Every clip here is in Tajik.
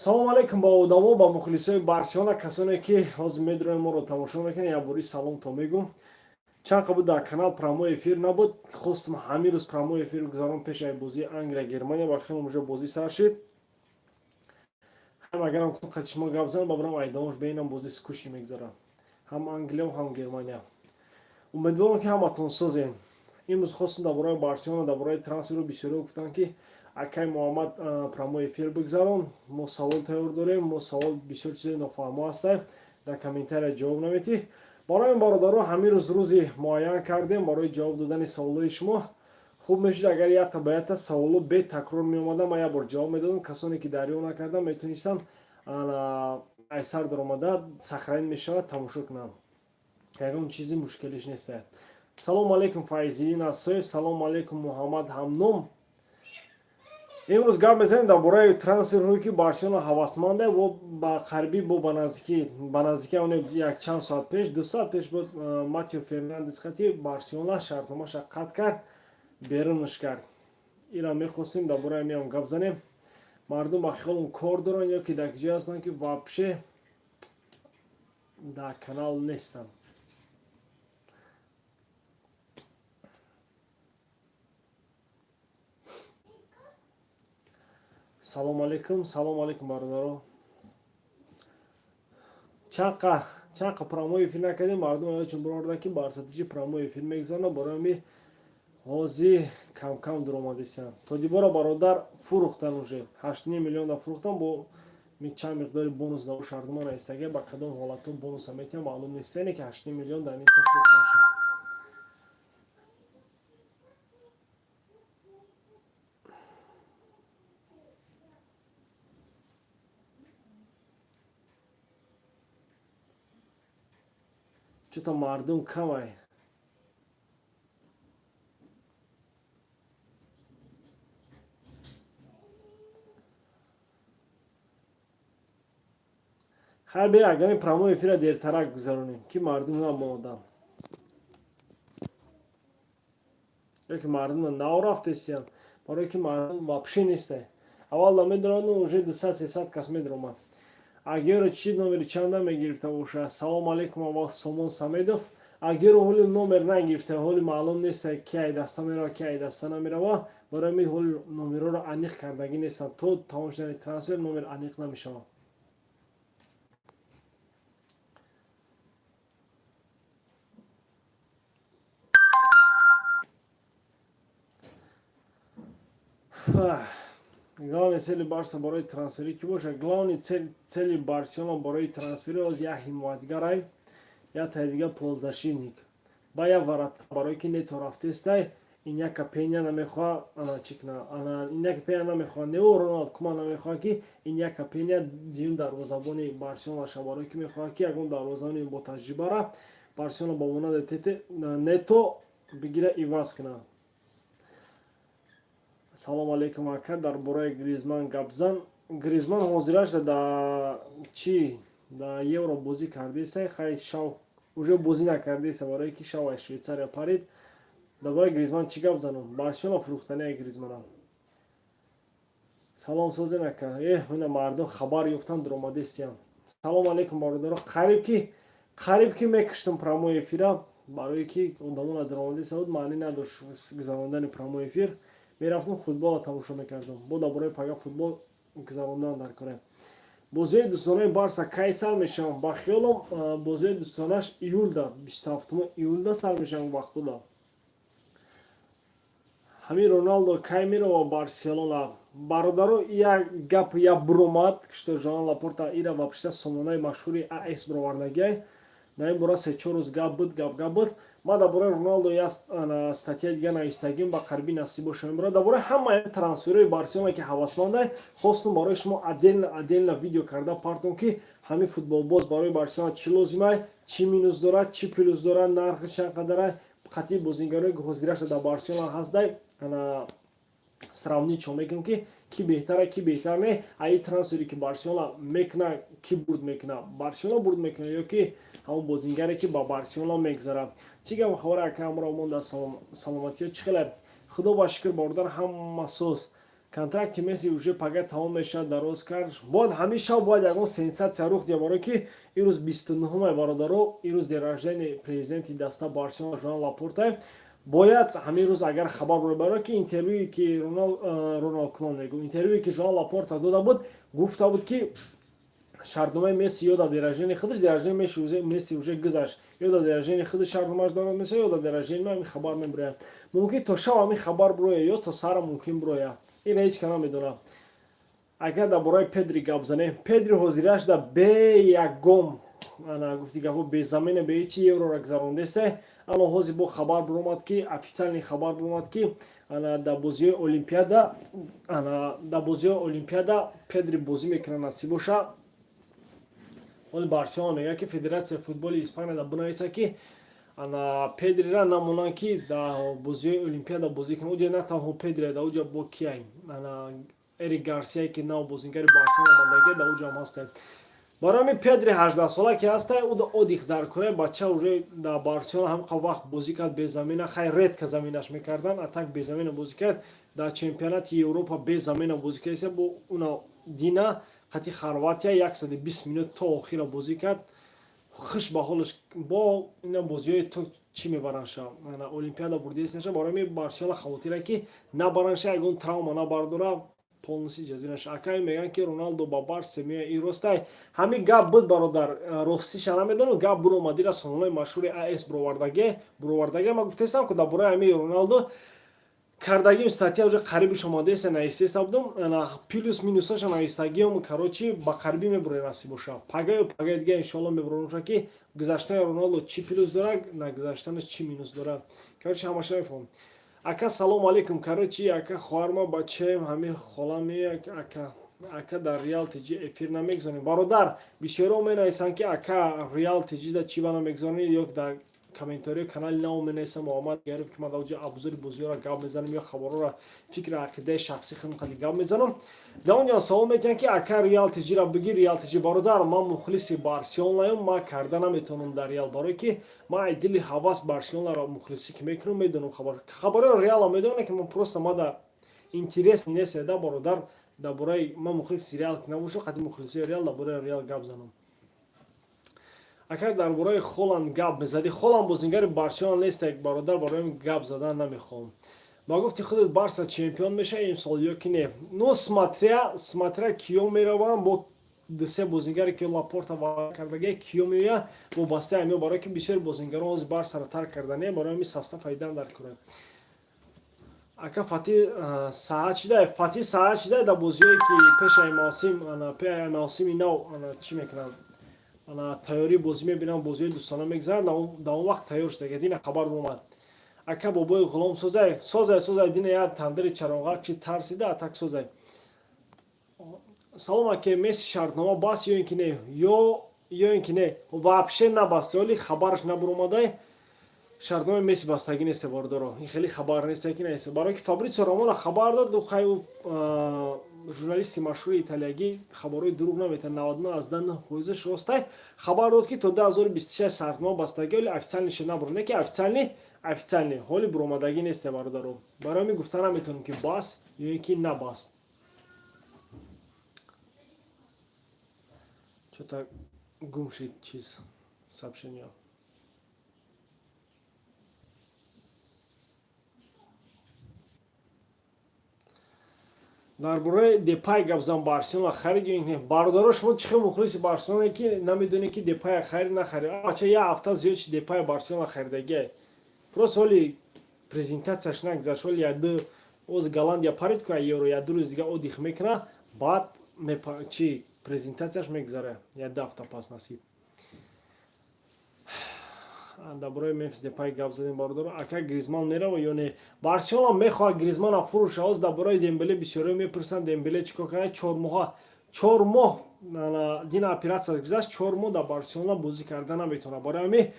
Салом алейкум ба одамо, ба мухлисои Барселона, касоне ки ҳозир медроем, моро тамошо мекунед, як бори салом то мегум. Чанд қабл дар канал прямой эфир набуд, хостум ҳамин рӯз прямой эфир гузарон пеш аз бозии Англия Германия ва хеле уже бозӣ сар шид. Ҳам агарам гуфтам қати шумо гап занам, ба барам айдамош беинам бозӣ скучный мегузарад. Ҳам Англия ҳам Германия. Умедворам ки ҳаматон созен. Имрӯз хостум дар бораи Барселона, дар бораи трансферу бисёриҳо гуфтанд ки акай Муҳаммад, прямой эфир бигзарон, мо савол тайёр дорем, мо савол бисёр чизе нофаҳмо ҳастем, дар комментария ҷавоб наметӣ. Барои ин бародаро ҳамин рӯз рӯзи муайян кардем барои ҷавоб додани саволҳои шумо. Хуб мешуд, агар якта ба якта саволҳо бетакрор меомадам, ман як бор ҷавоб медодам. Касоне ки дарё накардам, метонистанд айсар даромада, сохранить мешавад, тамошо кунанд, ягон чизи мушкилиш нест. Салому алейкум, Файзиддин Асоев, салому алейкум, Муҳаммад Ҳамном. Имрӯз гап мезанем дар бораи трансферҳое ки Барселона ҳавасманде во ба қарибӣ, бо ба наздикӣ оне як чанд соат пеш, 2 соат пеш буд, Матио Фернандес хати Барселона шартномаша қатъ кард, берунаш кард. Ира мехостем дар бораи меам гап занем. Мардум ба хиёлум кор доранд ё ки дар ҷое ҳастанд, ки вообще дар канал нестанд. Салому алейкум, салому алейкум, бародаро. Чанқа прямой эфир накардем, мардум ёдчун бироварда ки барсатичи прямой эфир мегузарона. Барои ҳами ҳозир камкам дуромадистанд. Тодибора, бародар, фурӯхтан, уже 8,5 миллиона фурӯхтан, бо чанд миқдори бонус дар шартнома наистага. Ба кадом ҳолатҳо бонуса метиҳам, маълум нест, яъне ки 8,5 миллион дар Ницца фурӯхтан шуд. Чӯта мардум камай. Хайр, бе, агар прямой эфира дертарак гузаронем, ки мардум намонаданд ё ки мардум нав рафтестиянд, барое ки мардум вообще нестай. Аввал медарону уже 200-300 кас медаромад. Агеро чӣ номери чанда мегирифта бошад? Салому алейкум, аввал Сомон Самедов. Агеро ҳоли номер нагирифта, ҳоли маълум нест, ки ай даста мерава, ки ай даста намерава. Барои ҳамин ҳоли номерҳоро аниқ кардагӣ нестанд. То тамом шудани трансфер номер аниқ намешавад. Главный цели Барса барои трансферӣ кӣ бошад? Главный цели Барселона барои трансферӣ оз як ҳимоятгарай, як таи дига полузащитник ба як вратарь, барое ки Нето рафтестай. Иньяка Пеня намехоҳа ана чӣ куна, ана Иньяка Пеня намехоҳа, нео Роналд Куман намехоҳа, ки Иньяка Пеня дуюм дарвозабони Барселона шава, барое ки мехоҳад, ки ягон дарвозабони бо таҷрибара Барселона ба монанди Тете Нето бигира, иваз кунад. Салому алейкум, ака, дар бораи Гризман гап зан. Гризман ҳозираш да чӣ да Евро бозӣ кардеса, хай, шав уже бозӣ накардеса, барое ки шав аз Швейтсария парид. Дар бораи Гризман чӣ гап занам? Барселона фурӯхтанияи Гризманам. Салом, созен, ака. Ина мардум хабар ёфтан, дуромадестиям. Салому алейкум, бародаро. Қариб ки мекуштам прямой эфира, барое ки одамона дуромадеста буд, маънӣ надошт гузарондани прямой эфир. Мерафтам, футболро тамошо мекардам. Бо дар бораи пага футбол гузарондан дар кора. Бозиҳои дӯстонаи Барса кай сар мешаванд? Ба хиёлам, бозиҳои дӯстонаш июлда, 27 июлда сар мешаванд вақтода. Ҳамин Роналдо кай мерава Барселона? Бародаро, як гап як буромад, что Жоан Лапорта ира вообще сомонаи машҳури АС бировардагиай. Дар ин бора се-чор рӯз гап буд, гап буд. Ман дар бораи Роналдо як статья дига навистагим, ба қарибӣ насиб боша мебарад. Дар бораи ҳамаи трансферҳои Барселона, ки ҳавасмандай, хостум барои шумо отдельно отдельно видео карда партом, ки ҳамин футболбоз барои Барселона чӣ лозимай, чӣ минус дорад, чӣ плюс дорад, нархи чанд қадарай, қатъи бозигарое ки ҳозираша дар Барселона ҳастай, ана сравнить чо мекунем, ки кӣ беҳтара, кӣ беҳтар не. Аи трансфере ки Барселона мекуна, кӣ бурд мекуна? Барселона бурд мекуна ё ки ҳамон бозингаре, ки ба Барселона мегузарад? Чӣ гап, хабар, ака? Ҳамро монда, саломатиё чӣ хеле? Худо ба шукр, бародар, ҳама соз. Контракти Месси уже пага тамом мешавад, дароз кард. Бояд ҳамин шаб бояд ягон сенсатсия рух диҳад, барое ки имрӯз 29-ай, бародаро, имрӯз день рождения президенти даста Барселона Жоан Лапорта. Бояд ҳамин рӯз агар хабар бурад, барое ки интервюе ки Роналд Куман мегӯ, интервюе ки Жоан Лапорта дода буд, гуфта буд, ки шартномаи Месси ё дар день рождения худаш, день рождения Месси уже гузашт, ё дар день рождения худаш шартномааш дорад меса, ё дар день рождения ҳамин хабар мебирояд. Мумкин то шаб ҳамин хабар бирояд ё то саҳра мумкин бирояд, ина ҳеҷ ка намедонам. Агар дар бораи Педри гап занем, Педри ҳозираш да бе ягом, ана гуфти гапо, безамина, бе ҳечи Еврора гузарондесе. Ано ҳозир бо хабар биромад, ки официальный хабар биромад, ки ана дар бозиҳои Олимпиада, ана дар бозиҳои Олимпиада Педри бозӣ мекунад, насиб боша. Ҳоли Барселона мегӯяд, ки Федератсияи футболи Испания да бинависад, ки ана Педрира намонанд, ки дар бозиҳои Олимпиада бозӣ кунад. Уҷа на танҳо Педри, дар уҷа бо кияй, ана Эрик Гарсия, ки нав бозингари Барселона омадагия, дар уҷа ҳам ҳастанд. Барои ҳамин Педри 18-сола ки ҳаста, ӯ отдых дар кора. Бача уже дар Барселона ҳамқа вақт бозӣ кард без замена. Хай, редко заменаш мекардан, а так без замена бозӣ кард. Дар чемпионати Европа без замена бозӣ кард, бо уна дина қати Хорватия 120 минут то охира бозӣ кард. Хуш ба ҳолаш, бо ина бозиҳои то чӣ мебаранша, Олимпиада бурдиест. Барои ҳамин Барселона хавотира, ки набаранша, ягон травма набардора, полностью ҷазира наша. Акай, мегӯянд, ки Роналдо ба Барса меояд, ин ростай? Ҳамин гап буд, бародар, ростиша намедонам. Гап буромад, ира сомонаи машҳури АС буровардаге. Ман гуфтаистам, ки дар бораи ҳамин Роналдо кардагим статья уже қарибиш омадаест, навистеста будам, плюс минусаша навистагиам. Короче, ба қарибӣ мебурояд, насиб боша, пага ё пагаи дига, иншоалло, мебуроям, ки гузаштани Роналдо чӣ плюс дорад, нагузаштанаш чӣ минус дорад. Короче, ҳамаша мефаҳмам. Ака, салому алейкум. Короче, ака, хоҳарма, бачаем, ҳамин холами. Ака, дар Реал ТЖ эфир намегзорем? Бародар, бисёро менависанд, ки ака, Реал ТЖ да чӣ ба намегзорем, ё дар комментариҳои канали нав менависам Муҳаммад Гариф, ки ман дар оҷа обзори бозиҳоро гап мезанам ё хабарҳоро, фикри ақидаи шахсӣ худам қади гап мезанам. Дар он ҷо савол метиҳанд, ки ака, Реал ТЖ-ра бигир, Реал ТЖ. Бародар, ман мухлиси Барселонаам, ман карда наметавонам дар Реал, барое ки ман ай дили ҳавас Барселонаро мухлисӣ ки мекунам, медонам хабарҳои Реала, медонам, ки ман просто мада интерес нест да, бародар, дар бораи ман мухлиси Реал ки набошам, қати мухлисои Реал дар бораи Реал гап занам. Агар дар бораи Холанд гап мезадӣ? Холанд бозингари Барселона нест, бародар, барои гап задан намехоҳам. Ба гуфти худат, Барса чемпион мешавад имсол ё ки не? Ну, смотря киё мераванд, бо дусе бозингаре ки Лапорта ваъда кардагия, киё меояд, вобастаи ҳамиё, барое ки бисёри бозингарон ҳозир Барсаро тарк кардане, барои ҳамин состав фаидан дар кора. Ака, Фати саат шида, Фати саат шида, дар бозиҳое ки пешаи мавсим, пешаи мавсими нав чӣ мекунанд, тайёрии бозӣ мебинам, бозиҳои дӯстона мегзаранд, дар он вақт тайёр шуда. Дина хабар омад. Ака, бобои ғулом созай? Созай, созай. Дина як тандири чароғак чи тарсида, атак созай. Салом, аке, Месси шартнома баст ё ин ки не? Ё ин ки не, вообще набаст, оли хабараш набуромадай. Шартномаи Месси бастагӣ нест, бародаро, ин хеле хабар нест, ки нест, барое ки Фабритсио Романо хабар дод. Хай, журналисти машҳури италиягӣ хабарҳои дурӯғ наметавад, 99,9 фоизаш ростай. Хабар дод, ки то 2026 шартнома бастагӣ, оли официальныйша набур, не ки официальный ҳоли буромадагӣ несте, бародаро. Барои ҳамин гуфта наметавонем, ки баст ё ин ки набаст. Чё-то гум шид чиз, сообщение. Дар бораи Депай гап зан, Барселона харид ё не? Бародаро, шумо чӣ хел мухлиси Барселона, ки намедонед, ки Депая харид, нахарид? Бача, як ҳафта зиёд чи Депая Барселона харидагия. Просто ҳоли презентатсияш нагзашт, ҳоли яду оз Голландия парид ку Евро, 1-ду рӯз дига отдых мекуна, баъд чи презентатсияш мегзара, 1-ду ҳафта пас, насиб. Дар бораи Мемфис Депай гап задем, бародаро. Ака, Гризман мерава ё не? Барселона мехоҳад Гризмана фурӯша. Ҳоз дар бораи Дембеле бисёриҳо мепурсанд, Дембеле чӣ кор карда? 4 моҳа, 4 моҳ дина оператсия гузашт, 4 моҳ дар Барселона бозӣ карда наметавонад. Барои ҳамин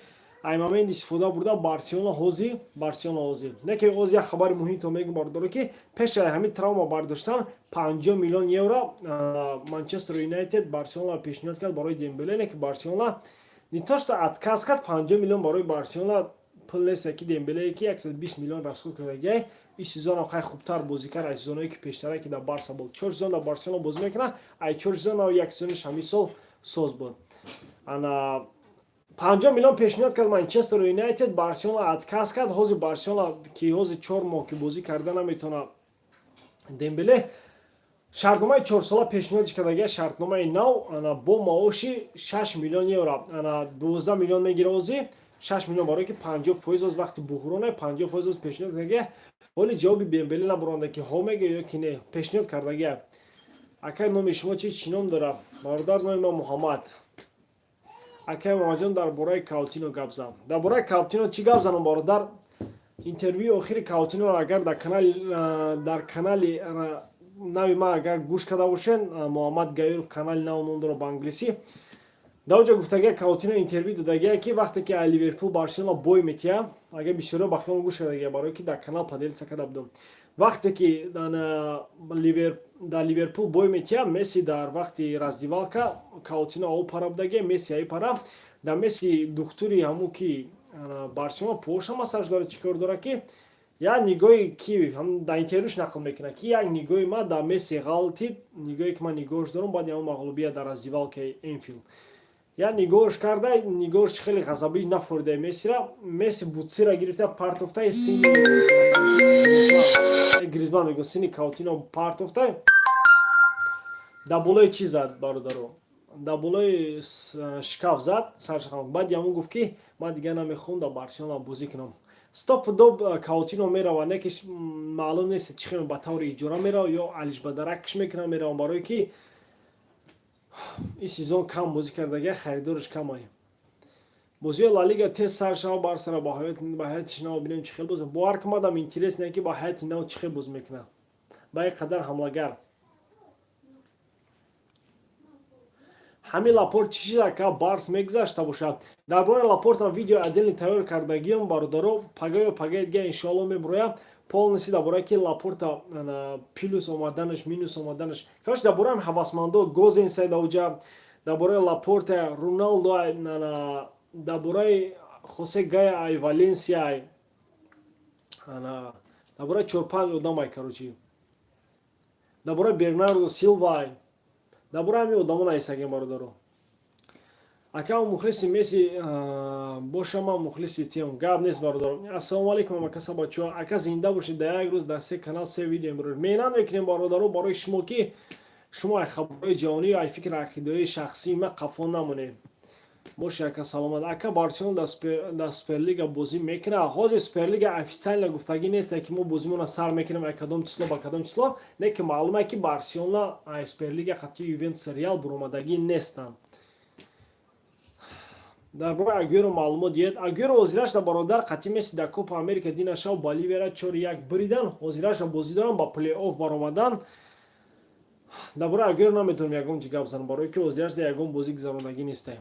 ай момент истифода бурда Барселона ҳозир, Барселона ҳозир не ки. Ҳозир як хабари муҳим то мегӯм, бародаро, ки пеш аз ҳамин травма бардоштан 50 миллион евро Манчестер Юнайтед Барселона пешниҳод кард барои Дембеле, не ки Барселона не то что отказ кард, 50 миллион барои Барселона пул нест, ки Дембеле ки 120 миллион расход кардагиай. Ин сезонам хай хубтар бозӣ кард аз сезонҳое, ки пештара, ки дар Барса буд. 4 сезон дар Барселона бозӣ мекунад, ай 4 сезон як сезониш ҳамин сол соз буд. Ана 50 миллион пешниҳод кард Манчестер Юнайтед, Барселона отказ кард. Ҳозир Барселона, ки ҳозир 4 моҳ ки бозӣ карда наметавонад, Дембеле шартномаи 4сола пешниҳодш кардагия, шартномаи нав, ана бо маоши 6 миллион евро. Ана 12 миллион мегира ҳозир, 6 миллион, барое ки 50% оз вақти буҳроне, 50% оз пешниҳод кардагия. Ҳоли ҷавоби Дембеле набаронда, ки ҳо мега ё ки не. Пешниҳод кардагия. Акай, номи шумо чи, чӣ ном дорад, бародар? Номи ман Муҳаммад. Акай Муҳаммадҷон, дар бораи Каутино гап зан. Дар бораи Каутино чӣ гап занам, бародар? Интервюи охири Каутиноро агар дар канали нави ман агар гӯш карда бошен, Муҳаммад Гаюров канали нав ном дорад ба англисӣ, дар оҷо гуфтагия, Каутино интервю додагия, ки вақте ки Ливерпул Барселона бой метиҳа, агар бисёриҳо ба хиёл гӯш кардагия, барое ки дар канал поделиться карда будам, вақте ки дар Ливерпул бой метиҳа, Месси дар вақти раздевалка, Каутино ау пара будагия, Месси аи пара, дар Месси духтури ҳамун ки Барселона поша массаж дорад, чӣ кор дорад, ки як нигоҳе ки дар интервюш нақл мекунад, ки як нигоҳи ман дар Месси ғалтид, нигоҳе ки ман нигоҳш дорам баъди ҳамон мағлубият дар раздевалкаи Энфилд, як нигоҳш карда, нигоҳш хеле ғазабӣ нафорида Мессира, Месси бутсира гирифта партофтаи сини Гризман, мегӯ, сини Каутино партофта, дар болои чӣ зад, бародаро, дар болои шкаф зад саршахам. Баъди ҳамон гуфт, ки ман дигар намехоҳам дар Барселона бозӣ кунам. Стопудов Каутино мерава, не ки маълум нест, чӣ хел, ба таври иҷора мерава ё алишбадаракш мекунам меравам, барое ки ин сезон кам бозӣ кардагия, харидораш камай. Бозиҳои Ла Лига тез сар шава, Барсара ба ҳайати нав бинем, чӣ хел боз. Бовар кун, мадам интересно, ки ба ҳайати нав чӣ хел боз мекунад ба ин қадар ҳамлагар. Ҳамин Лапорт чӣ чиз, ака, Барс мегузашта бошад? Дар бораи Лапортам видео отдельный тайёр кардагиам, бародаро, пага ё пагаи дига, иншоалло, мебуроям полностью дар бораи ки Лапорта плюс омаданаш, минус омаданаш, короче, дар бораи ҳавасмандо Гозенса даоҷа, дар бораи Лапорта, Роналдо, дар бораи Хосе Гая ай Валенсия, ай дар бораи чор-панҷ одам ай, короче, дар бораи Бернардо Силва ай, дар бораи ҳамин одамо нависагем, бародаро. Ака, мухлиси Месси бошам, ман мухлиси тиам, гап нест, бародаро. Ассалому алайкум, ака сабачо, ака, зинда бошед. Дар як рӯз дар се канал се видео имрӯз меҳнат мекунем, бародаро, барои шумо, ки шумо ай хабарҳои ҷаҳонӣ, ай фикр ақидаҳои шахсии ма қафо намонед. Боши, ака, саломат. Ака, Барселона дар Суперлига бозӣ мекунад? Ҳозир Суперлига официально гуфтагӣ нест, ки мо бозимона сар мекунем ай кадом число ба кадом число, не ки маълуме, ки Барселона ай Суперлига қатъи Ювентус, Реал буромадагӣ нестанд. Дар бораи Агюро маълумот диҳед. Агюро ҳозирашда, бародар, қатъи Месси дар Копа Америка динашав Боливияра 4-1 биридан, ҳозирашда бозӣ дорам, ба плей-офф баромадан. Дар бораи Агюро наметавонем ягон чи гап занам, барое ки ҳозирашда ягон бозӣ гузарондагӣ нестем.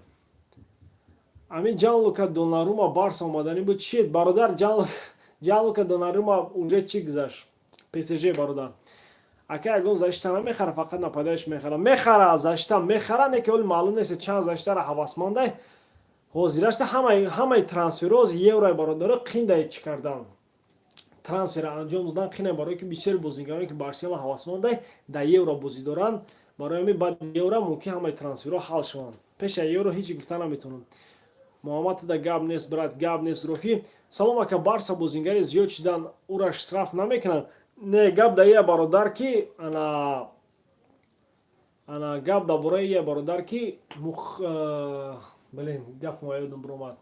Ҳамин Ҷанлука Донарума Барса омаданӣ буд, чиет, бародар? Ҷанлука Донарума уже чӣ гузашт, ПСЖ, бародар. Ака, ягон защита намехара, фақат нападающий мехара? Мехара, защита мехара, не ки ҳоли маълум нест чанд защитара ҳавасмандай. Ҳозирашта ҳамаи трансферҳо еврои, бародаро, қиндай чӣ кардан, трансфера анҷом додан қинай, барое ки бисёри бозигароне, ки Барселона ҳавасмандай, дар евро бозӣ доранд. Барои ҳамин баъди евро мумкин ҳамаи трансферҳо ҳал шаванд. Пеша евро ҳеҷ гуфта наметавонам. Муҳаммад, да, гап нест, брат, гап нест. Рофӣ, салом, ака. Барса бозингари зиёд шидан, ура штраф намекунанд? Не, гап да ия, бародар, ки ана гап дар бораи ия, бародар, ки мух, блин, гап ма ёдам биромад,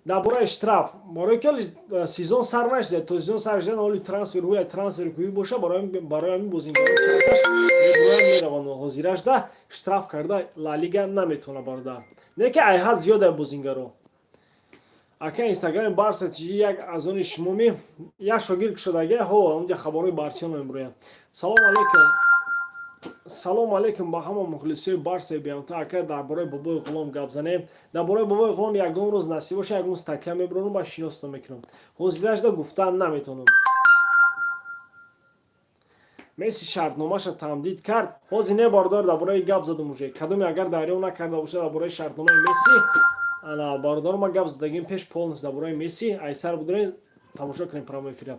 дар бораи штраф, барои ки ҳоли сезон сар нашуда, то сезон сар шудан ҳоли трансфер ҳуя трансфер кӯӣ боша. Барои ҳамин бозингаро чандташ мебуроянд, мераванд. Ҳозирашда штраф карда Ла Лига наметавона, бародар, не ки айҳад зиёда бозингаро. Ака, инстаграми Барса чи як аз они шумоми? Як шогирд кушодага, ҳо, онҷа хабарҳои Барселона мебурояд. Салому алайкум, салому алайкум ба ҳама мухлисои Барсаи беҳамто. Ака, дар бораи Бобои Ғулом гап занем. Дар бораи Бобои Ғулом ягон рӯз насиб боша, ягон статья мебурам, ба шиносто мекунам. Ҳозирашда гуфтан наметавонам. Месси шартномаша тамдид кард? Ҳозир не, бародар, дар бораи гап задам уже. Кадоме агар дарёфт накарда боша, дар бораи шартномаи Месси, ана, бародаро, ма гап задагим пеш полностью дар бораи Месси, айсар будорен, тамошо кунем прямой эфира.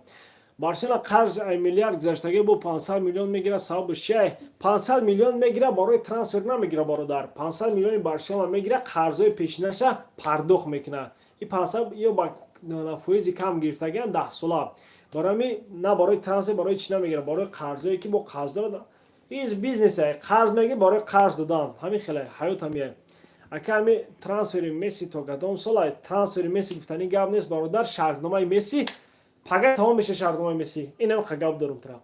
Барселона қарз ай миллиард гузаштагӣ, бо 500 миллион мегирад. Сабабаш чия? 500 миллион мегирад, барои трансфер намегирад, бародар. 500 миллиони Барселона мегирад, қарзҳои пешинаша пардохт мекунад. И 500 ё ба фоизи кам гирифтагиан, 10 сола. Барои ҳамин на барои трансфер, барои чӣ намегирад, барои қарзҳое ки бо қарз дорад. Из бизнесе, қарз мегир барои қарз додан. Ҳамин хеле ҳаёт ҳамия. Ака, ҳами трансфери Месси то кадом сола? Трансфери Месси гуфтани гап нест, бародар. Шартномаи Месси пага тамом меша. Шартномаи Месси инам ха гап дорум тра.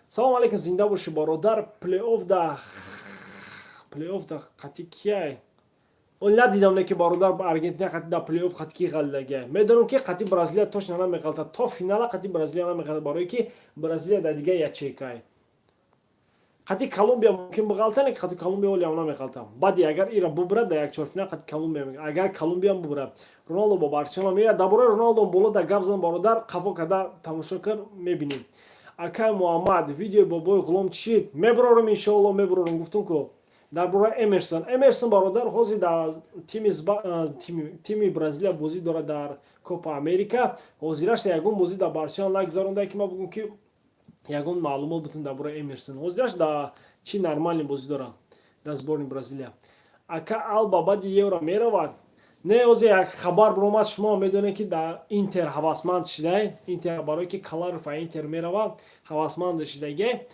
Салом алейкум, зинда бошӣ, бародар. Плей-офф да қати кияй? Он надидам, не ки, бародар, Аргентина қати да плей-офф қати ки ғалидагия. Медонам, ки қати Бразилия точно намеғалта, то финала қати Бразилия намеғалта, барое ки Бразилия дар дига ячейкай. Қати Колумбия мумкин биғалта, не ки қати Колумбия олиам намеғалта. Баъди агар ира бубурад, дар як чорфинал қати Колумбия, агар Колумбиям бубурад. Роналдо бо Барселона меояд. Дар бораи Роналдо боло да гап зан, бародар, қафо када тамошо кар, мебинем. Акай Муҳаммад, видеои бобои Ғулом чӣ? Мебурорам, иншоалло, мебурорам, гуфтум ку. Дар бораи Эмерсон. Эмерсон, бародар, ҳозир дар тими Бразилия бозӣ дорад дар Копа Америка. Ҳозираш ягон бозӣ дар Барселона нагузаронда, ки ман бигӯм, ки ягон маълумот бутун дар бораи Эмерсон. Ҳозираш дар чи нормальный бозӣ дорад дар сборни Бразилия. Ака, Алба баъди Евро меравад? Не, ҳозир як хабар баромад, шумо медонед, ки дар Интер ҳавасманд шидай. Интер, барое ки Коларов а Интер меравад, ҳавасманд шидаге.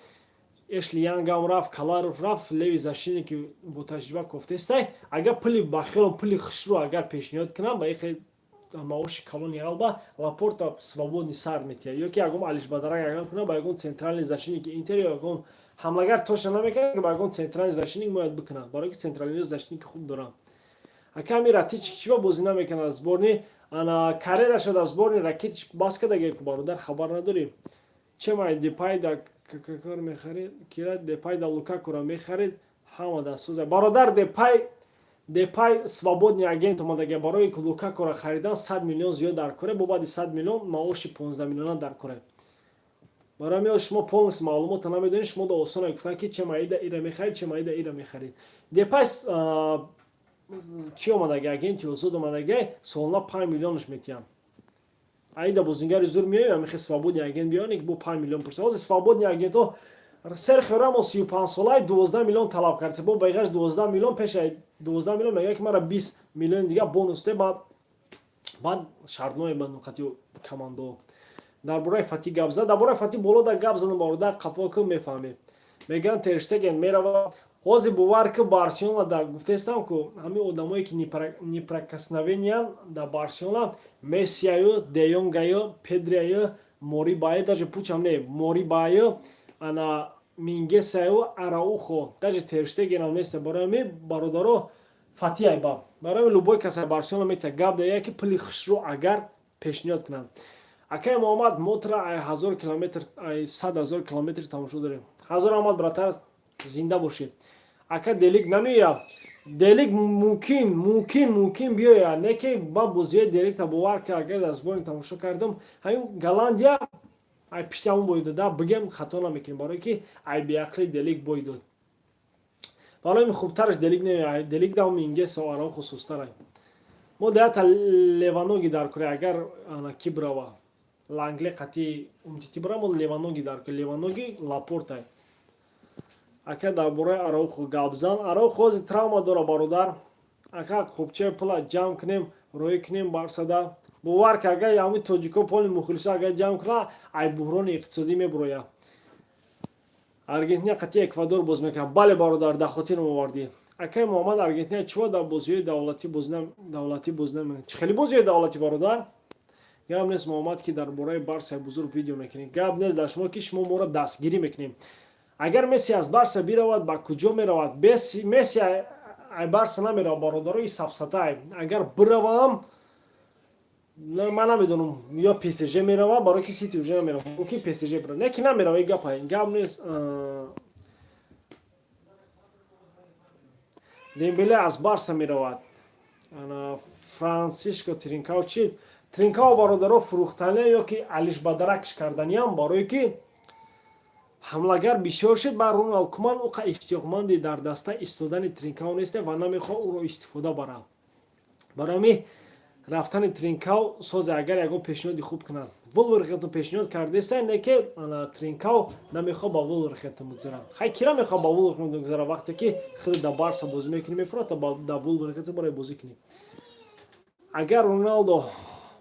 Эшли Янгам рафт, Коларов рафт, левый защитники бо таҷриба кофтестай. Агар пули, ба хелом, пули хушрӯ агар пешниҳод кунам, ба ихе маоши калони Алба, Лапорта свободный сар метиҳад, ё ки ягон алишбадарак агар кунам, ба ягон центральный защитники Интер ё ягон ҳамлагар точно намекунад, ба ягон центральный защитник бояд бикунад, барое ки центральный защитники хуб доранд. Аками Ратич чиба бозӣ намекунад сборни? Ана карьераша дар сборни Ракитич бас кардаге ку, бародар, хабар надорӣ? Чемай Депай да кор мехарид, кира Депай да Лукакура мехарид, ҳама дастсоза, бародар. Депай свободный агент омадага. Барои Лукакура харидан 100 миллион зиёд дар коре, бо баъди 100 миллион маоши 15 миллиона дар коре. Барои ҳамин шумо полностью маълумота намедонед. Шумо да осона гуфтан, ки чемаида ира мехарид, чемаида ира мехарид. Депай чӣ омадаги? Агенти озод омадаги, солона 5 миллионаш метиҳам. Аида бозингари зур меоям, мехе свободный агент биёне, бо 5 миллион пурса. Ҳозир свободный агентҳо, Серхио Рамос 35 солаи, 12 миллион талаб кард, бо байгаш 12 миллион, пеша 12 миллион мега, ки мара 20 миллиони дига бонус те, баъд шартнома мебандам қати командо. Дар бораи Фати гап зад. Дар бораи Фати боло да гап задам, бародар, қафо ку, мефаҳмед. Мегӯянд, Терштеген мерава. Ҳозир бовар ки Барселона да гуфтестам ку, ҳамин одамое ки неприкосновенныян дар Барселона: Мессияю, Деёнгаю, Педрияю, Морибаю, даже Пучам не, Морибаю, ана Мингесаю, Араухо, даже Терштегенам неста. Барои ҳамин, бародаро, Фати айба. Барои любой каса Барселона метиҳад, гап да ки пули хушрӯ агар пешниҳод кунанд. Акай Муҳаммад, мотра ай ҳазор километр, ай 100 000 километр тамошо дорем. Ҳазор аҳмад, братар, зинда бошед. Ака, Делик намеояд? Делик мумкин биёяд, не ки ман бозиҳои Деликта, бовар ки, агар дар сборни тамошо кардам, ҳамин Голландия ай пишти ҳамон бой дода, бигем, хато намекунем, барое ки ай беақли Делик бой дод. Барои ҳамин хубтараш Делик намеояд. Делик дам Мингеса, Араухо сустарай. Мо даята левоногий дар кӯре, агар ана ки бирава, Лангле қати Умтити бира, мо левоногий дар кӯре, левоногий Лапортай. Ака, дар бораи Араухо гап зан. Араухо ҳозир травма дора, бародар. Ака, хубчаи пула ҷамъ кунем, роҳӣ кунем Барсада. Бовар ки, агар ҳамин тоҷико поли мухлисо агар ҷамъ кунад, ай буҳрони иқтисодӣ мебурояд. Аргентина қати Эквадор боз мекунад. Бале, бародар, дар хотирам овардӣ. Акай Муҳаммад, Аргентина чиво дар бозиҳои давлатӣ бозӣ намекунад? Чӣ хеле бозиҳои давлатӣ, бародар? Гап нест, Муҳаммад, ки дар бораи Барсаи бузург видео мекунем. Гап нест дар шумо, ки шумо моро дастгирӣ мекунем. Агар Месси аз Барса биравад, ба куҷо меравад? Месси ай Барса намеравад, бародаро, и сафсатай. Агар биравам, ман намедонам, ё ПСЖ мерава, барои ки Сити уже намерава, мумкин ПСЖ бирава, не ки намерава. И гапа гап нест. Дембеле аз Барса меравад. Франсишко Тринкао чи? Тринкао, бародаро, фурӯхтания ё ки алишбадаракш карданиам, барое ки ҳамлагар бисёр шуд. Ба Роналд Куман уқа иштиёқманди дар даста истодани Тринкао несте ва намехоҳ ӯро истифода барад. Барои ҳамин рафтани Тринкао созе, агар ягон пешниҳоди хуб кунад. Вулверхэмптон пешниҳод кардеса, не ки Тринкао намехоҳ ба Вулверхэмптон бигзарам. Хай, кира мехоҳ ба Вулверхэмптон бигзара, вақте ки худ да Барса бозӣ мекунӣ, мефурата да Вулверхэмптон барои бозӣ кунӣ. Агар Роналдо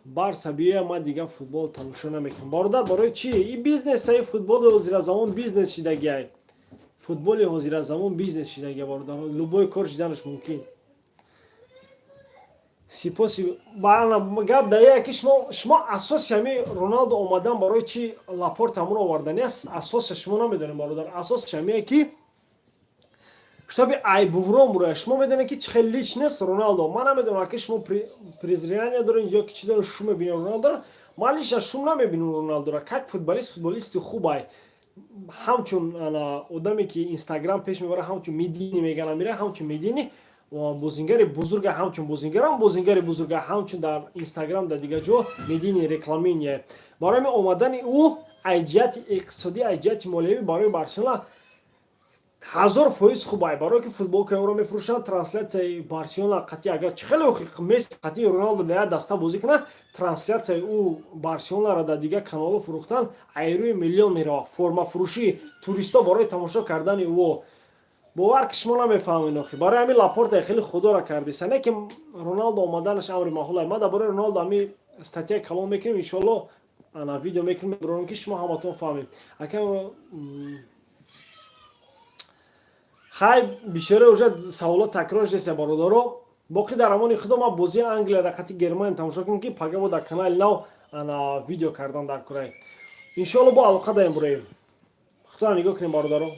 Барса биёя, ман дигар футбол тамошо намекунам. Бародар, барои чӣ? И бизнесаи футболи ҳозиразамон бизнес шидагиай. Футболи ҳозиразамон бизнес шидагиай, бародар, любой кор шиданаш мумкин. Сипоси. Гап да ки шумо асоси ҳами Роналдо омадан, барои чи Лапорт ҳамон овардани аст, асоса шумо намедонем, бародар. Асосаш ҳамие ки чтобы ай буҳрон буроя. Шумо медонед, ки чӣ хел личность Роналдо. Ман намедонам, ки шумо презрение доред ё ки чӣ доред, шум мебинед Роналдоро. Ман лично шум намебинам Роналдоро как футболист. Футболисти хубай, ҳамчун одаме ки Инстаграм пеш мебара, ҳамчун медийный мегана мира, ҳамчун медийный бозингари бузурга, ҳамчун бозингарам бозингари бузурга, ҳамчун дар Инстаграм, дар дигар ҷо медийный рекламиния. Барои ҳамин омадани ӯ ай ҷиҳати иқтисодӣ, ай ҷиҳати молиявӣ барои Барселона 1000% хубай, барое ки футболкаи ӯро мефурӯшанд, трансляцияи Барселона қатъи, агар чӣ хеле Месси қатъи Роналдо дар як даста бозӣ кунад, трансляцияи ӯ Барселонара дар дигар каналҳо фурӯхтан айрӯи миллион меравад, формафурӯшӣ, туристҳо барои тамошо кардани ӯ. Бовар ки шумо намефаҳмед охи. Барои ҳамин Лапорта хеле худора кардиса, не ки Роналдо омаданаш амри маҳулай. Ма дар бораи Роналдо ҳами статья калон мекунем, иншоалло, ана видео мекунем, ки шумо ҳаматон фаҳмед. Акам, хай, бисёре уже саволот такрор шудеса, бародаро. Боқӣ дар амони худо. Ма бозии Англия рақати Германия тамошо кунем, ки пагаво дар канали нав ана видео кардан дар курай. Иншоалло, бо алоқа даем бураем. Худоро нигоҳ кунем, бародаро.